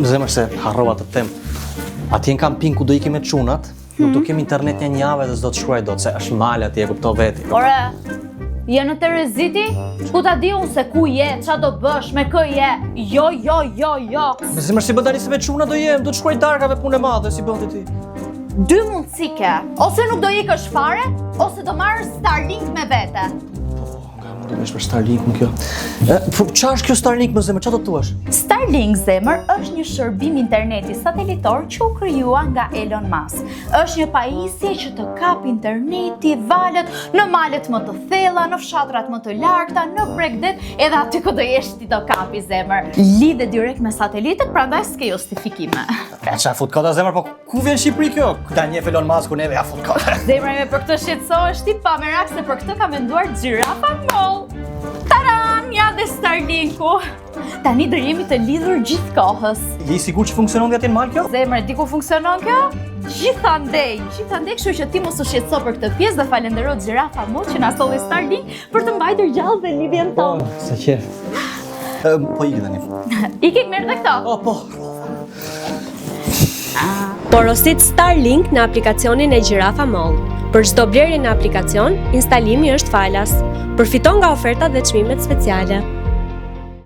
Zemër se harrova të them. Atje në kamping ku do ikim me çunat, nuk do kemi internet një javë dhe s'do të shkruaj dot se është mal atje, e kupto vetë. Ore, je në terezi ti? Ku ta di unë se ku je, ça do bësh, me kë je? Jo, jo, jo, jo. Me zemër si bën tani se me çuna do jem, do të shkruaj darkave punë e madhe, si bën ti ti? Dy mundësi ke, ose nuk do ikësh fare, ose do marrësh Starlink me vete. Nga mori vesh për Starlinkun kjo. E, po ça është kjo Starlink më zemër, ça do të thuash? Starlink zemër është një shërbim interneti satelitor që u krijua nga Elon Musk. Është një pajisje që të kap interneti, valët në malet më të thella, në fshatrat më të largëta, në bregdet, edhe aty ku do jesh ti do kapi zemër. Lidhet direkt me satelitët, prandaj s'ke justifikime. E ça fut kot zemër, po Ku vjen Shqipëri kjo? Ku ta njeh Elon Musk neve ja fut kot. Zemra ime për këtë shqetësohesh ti pa merak se për këtë ka menduar Gjirafa Mall. Taran, ja dhe Starlinku. Tani do jemi të lidhur gjithë kohës. Je i sigurt që funksionon dhe atje në mal kjo? Zemra, di ku funksionon kjo? Gjithandej, gjithandej, kështu që ti mos u shqetëso për këtë pjesë dhe falendero Gjirafa Mall që na solli Starlink për të mbajtur gjallë dhe lidhjen tonë. Po, sa qejf. Po iki tani. Iki merr dhe këto. Po, po. Porosit Starlink në aplikacionin e Gjirafa Mall. Për çdo blerje në aplikacion, instalimi është falas. Përfito nga ofertat dhe çmimet speciale.